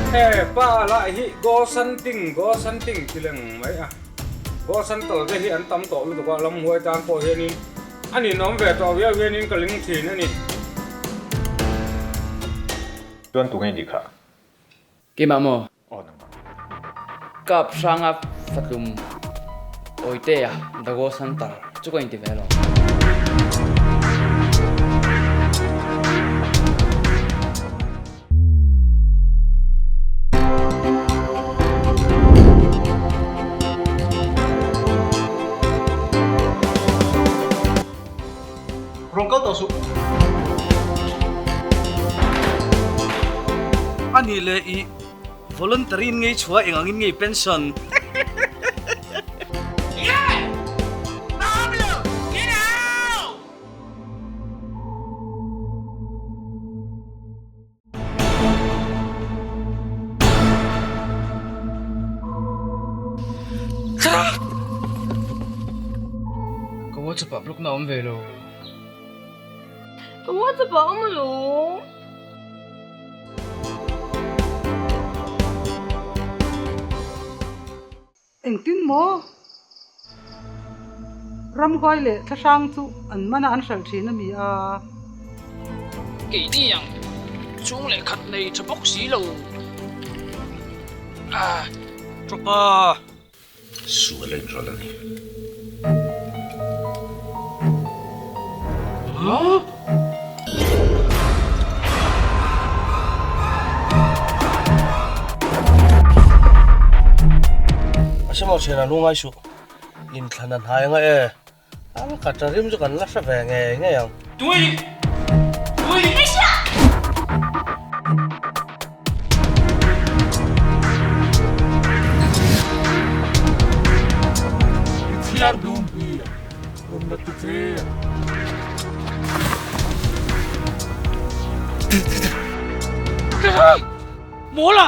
He pa lah hi Ghost hunting Ghost hunting ti leng mai a, Ghost hunter te hi an tam tawh lutuk a, ramhuai tan pawh hianin a ninawm ve tawh viau hianin ka ling thin a ni. Chuan tunge nih kha? Keimah maw? Aw nangmah. Kap hranga fatlum Awitea The Ghost Hunter chu ka inti ve lo. Rawn kal tawh suh. A nih leh i voluntary in ngei chhuah eng angin ngei pension. Ka WhatsApp ah block na awm ve lo. Ka WhatsApp ah awm lo. Engtin maw? Ramhuai leh thlahrang chu an man a an hralh thin a mi a. Keini ang chung leh khat nei tha bawk si lo. Tawpa! Sual a inrawlh a ni. A semaw thian a lungai suh. Inthlan a hnai anga e. An ka ta rim chu kan la hre ve ngei ngei ang. Tui! Tui! Chhiar dun hi rawn la ti che. Mawla!